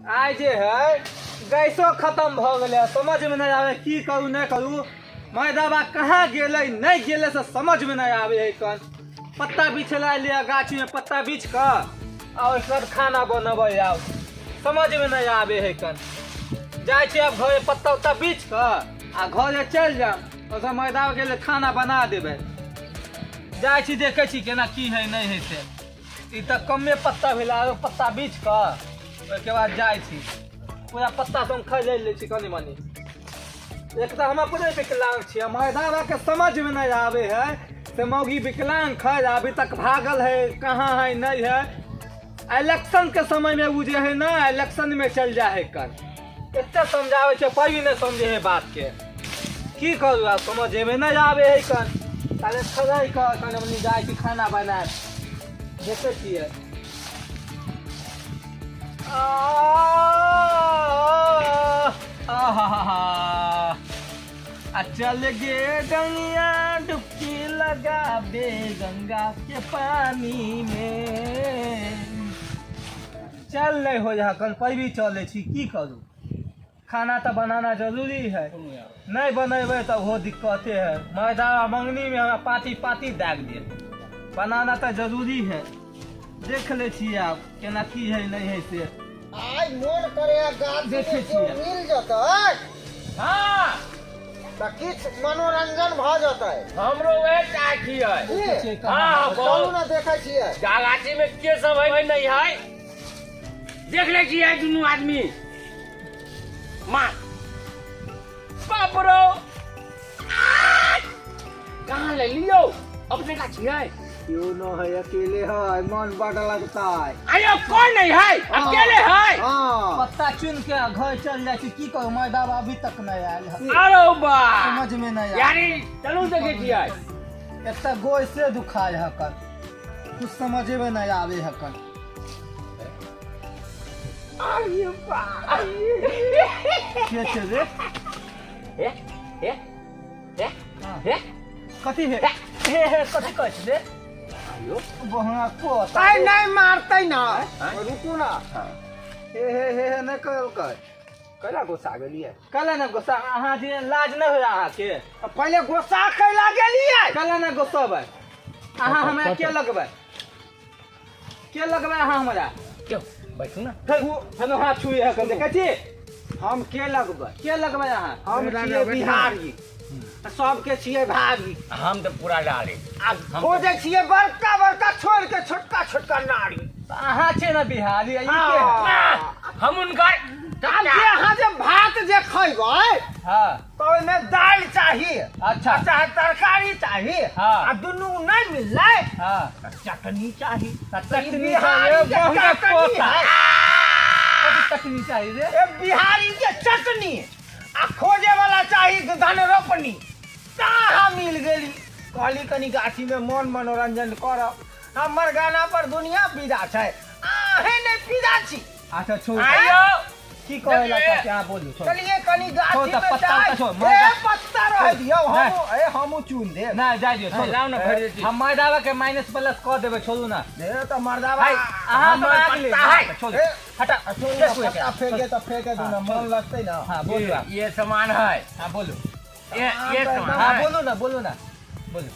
आइ जे है गैसो खत्म भऽ गेलै। समझमे नहि आबै की करू नहि करू। मैदाबा कहाँ गेलै नहि गेलै से समझमे नहि आबै है। कन पत्ता बिछे ला लिअ, गाछीमे पत्ता बिछ कऽ आ ओहिके बाद खाना बनबै। आब समझमे नहि आबै है। कन जाइ छी आब घरे, पत्ता उत्ता बिछ कऽ आ घरे चलि जायब। ओसभ मैदाबा गेलै, खाना बना देबै। जाइ छी, देखै छी केना की है नहि है से। ई तऽ कमे पत्ता भेलै, आरो पत्ता बीछ कऽ ओहिके बाद जाइ छी। पूरा पत्ता सब हम खाइ लै छी कनि मनि। एक तऽ हम अपने विकलांग छियै, मैदानाके समझमे नहि आबै है से मौगी विकलांग है, अभी तक भागल है, कहाँ है नहीं है। इलेक्शन के समय में ओ जे है ना इलेक्शन में चल जा है। कन एते समझाबै छै पर भी नहि समझे है बात के। की करू आब, समझेमे नहि आबै है। कन ताले खड़ै कऽ कनि मनि जाइ छी खाना बनाए, देखै छियै। आ चल गे गंगा डुबकी लगाबे गंगा के पानी में। चल नहीं हो जा कल पर भी चलै छी। की करू, खाना तऽ बनाना जरूरी है। नहीं बनेबै तऽ ओहो दिक्कते है। मैदा मंगनी में हमरा पाती पाती दाग देत। बनाना तऽ जरूरी है। देख लै छियै आब केना की है नहीं है से। आइ मोन करे गाछी देखै में केओ छियै। मिल जेतै तऽ किछु मनोरंजन भऽ जेतै। हमरो वएह चाहै छियै। की? छियै हाँ, कहाँ? हाँ, चलू ने, देखै छियै। गाछी में के सब है नहीं है, देख ले छियै दुनू आदमी। माँ बाप रो, कहाँ ले लियो अपने का छियै? क्यों न है, अकेले है, मन बड लगता है। अरे कौन नहीं है, अकेले है। हाँ। पत्ता चुन के घर चल जाइ छी। की करू, मैदा अभी तक नहीं आयल है। अरे बा समझ में नहीं आयल। यारी चलू देखे छियै। एक गोय से दुखाय हकन, कुछ समझे में नहीं आवे हकन। अरे बा के छै रे? हे हे हे हे। कथी हे हे हे, कथी कहै छै रे? आयो। बहना को आइ नहि मारतै ना, रुकू ना। हे हे हे हे नहि करल कर। कैला गुस्सा गेलियै? कला ने गुस्सा, अहाँ जे लाज नहि होय अहाँके? पहिले गुस्सा कैला गेलियै? कला ने गुस्सेबै अहाँ? हमरा के लगबै, के लगबै अहाँ हमरा? क्यों, बैठू ना। फेर फेर हाथ छुए है, देखै छी। हम के लगबै? के लगबै अहाँ? हम छियै बिहारी, सबके छियै भारी। हम तऽ पूरा डाली आ खोजै छियै बड़का बड़का छोड़ के छोटका छोटका नारी। तऽ अहाँ छियै ने बिहारी, आ ई के है? हम हुनकर आब जे अहाँ जे भात जे खैबै तऽ ओहिमे दालि चाही, चाहे तरकारी चाही। आ दुनू नहि मिललै तऽ चटनी चाही। तऽ चटनी बिहारी चाही, के बहुते चटनी कोसा। है। कथी चटनी चाही रे? ए बिहारी के चटनी आ खोजे वाला चाही धन रोपनी। कहाँ मिल गेली? कहली कनी गाछी में मन मनोरंजन करब। हमर गाना पर दुनिया फिदा छै, अहें नहि फिदा छी। अच्छा छोड़। आइयो। की कहै ला देखिए। चाहते अहाँ, बोलू, छोड़। चलिए कनी गाछी छोड़ तऽ में पत्ता जाय। उत्ता छोड़, ए पत्ता रह दियौ, हम ए हमहूँ चुन देब। नहि जाय दियौ, छोड़ू। लाउ ने, भरि दै छी। हम मैदावा के माइनस प्लस कऽ देबै, छोड़ू ना। दे तऽ मर्दाबा। हाय, अहाँ हमर सब आबि गेलियै। पत्ता है। छोड़ू। ए, हटा। छोड़ू ना, पत्ता फेंके तऽ फेंके दू ना, मन लगतै ना। हाँ बोलू आप। ये सामान है। हाँ बोलू। ये सामान हाँ है। बोलू ना, बोलू ना, बोलू।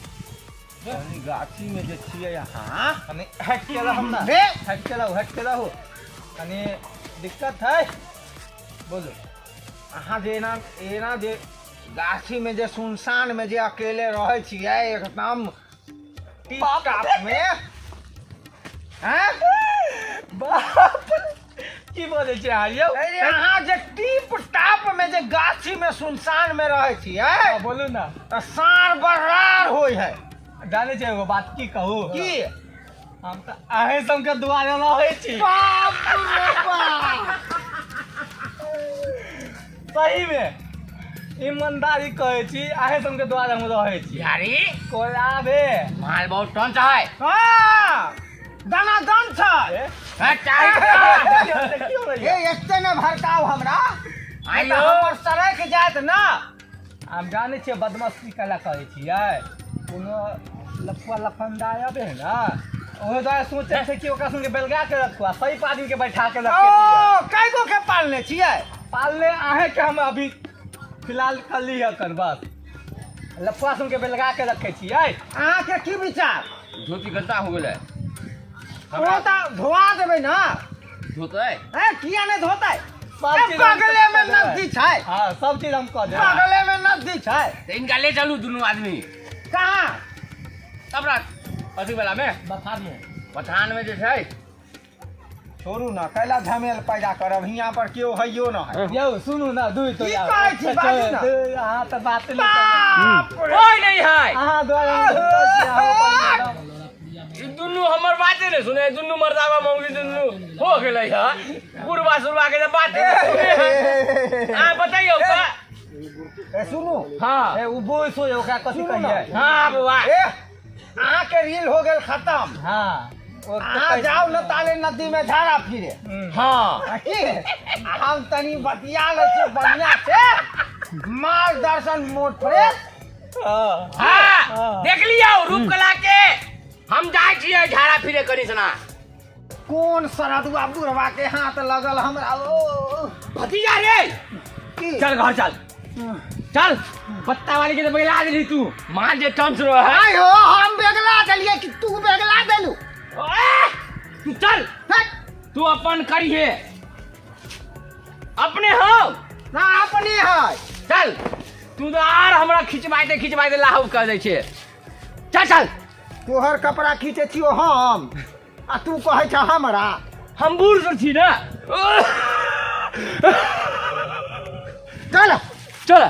कनी गाछी में जे छियै अहाँ कनी हट के रहू ना। हे। हट के रहू, हट के रहू, कनी दिक्कत है। बोलू। अहाँ जे एना एना जे गाछी में जे सुनसान में जे अकेले रहै छियै एकदम टिप टाप में हैं? बाप, की बोलै छियै अहाँ यौ? अरे अहाँ जे टिप टाप में जे गाछी में सुनसान में रहै छियै हाँ, बोलू ना। तऽ साँढ़ बर्रार होइ है। जानै छियै एगो बात की कहू? की? हम तऽ अहीं सबके दुआरे रहै छी। बाप रे बाप। सही में ईमानदारी कहै छी, अहीं सबके दुआरे हम रहै छी। यारी कोई आबे। माल बहुत टंच है। हाँ, दनादन छै। है, चाय देखियौ हे भैया। एते ने भड़काउ हमरा, आइयो। तऽ हमर सड़क जायत ना। हम जानै छियै बदमाशी कला करै छियै। कोनो लफुआ लफंदा आबे है ना, ओहो दुआरे सोचै छै कि ओकरा संगे बेलगा के रखू आ सही आदमी के बैठा के ओ रखे छियै। कै गो के पालने छियै? पालने अहें के हम अभी फिलहाल कली है कर बस लफुआ सुन के बेलगा के रखे छियै। अहाँके की विचार? धोती गन्दा हो गेलै। ओ तऽ धोआ देबै ने। धोतै? ए, किया नहि धोतै? सब ए, चीज हम बगले में कऽ देबै। नदी छै। हाँ, सब चीज हम कऽ देबै। बगले में नदी छै। तऽ इनका ले चलू दुनू आदमी। कहाँ? तब रात अथी वाला में, बथान में। बथान में जे छै। छोड़ू ने, कैला झमेल पैदा करब? हियाँ पर केओ हइयो न है। यौ सुनू ने, दुई तो की कहै छी, बाजू ने। अहाँ तऽ बात नहि करबै। बाप रे। कोई नहीं है। अहाँ द्वारा हम कहै छी, अहाँ अपन ई दुनू हमर बाते नहि सुने, दुनू मर्दाबा मौगी दुनू हो गेलै है। बुढ़बा सुरबा के तऽ बाते नहि सुने है। अहाँ बतैयौ तऽ। ए सुनू। हाँ। ए, उ बोल सो ओकरा कथी सुनू ने। कहियै? हाँ बौआ। ए, अहाँके रील हो गेल खत्म। हाँ, ओ तऽ अहाँ जाउ ने ताले नदी में झाड़ा फिरे। हाँ। आ की हम तनी बतिया लै छी बढ़िया से, मार्गदर्शन मोड फ्रेश। हाँ। हाँ। हाँ। देख लियौ रूपकला के, हम जाइ छियै झाड़ा फिरे करी सना। कोन सरदुआ बुढ़वा के हाथ लगल हमरा? ओ भतीजा रे। की? चल घर चल, चल। पत्ता वाली के तो बगला देली तू, मां जे टंच रह है। आय हो, हम बेगला देलियै कि तू बेगला देलू? ओए, तू चल। हट। तू अपन करिहे, अपने हो। ना, अपने है। चल तू तो आर हमरा खिंचबाइते खिंचबाइते लाहब कर दै छै। चल चल। तोहर कपड़ा खींचे छियो हम आ तू कहै छ हमरा? हम बूढ़ सुर छी ने। चल चल।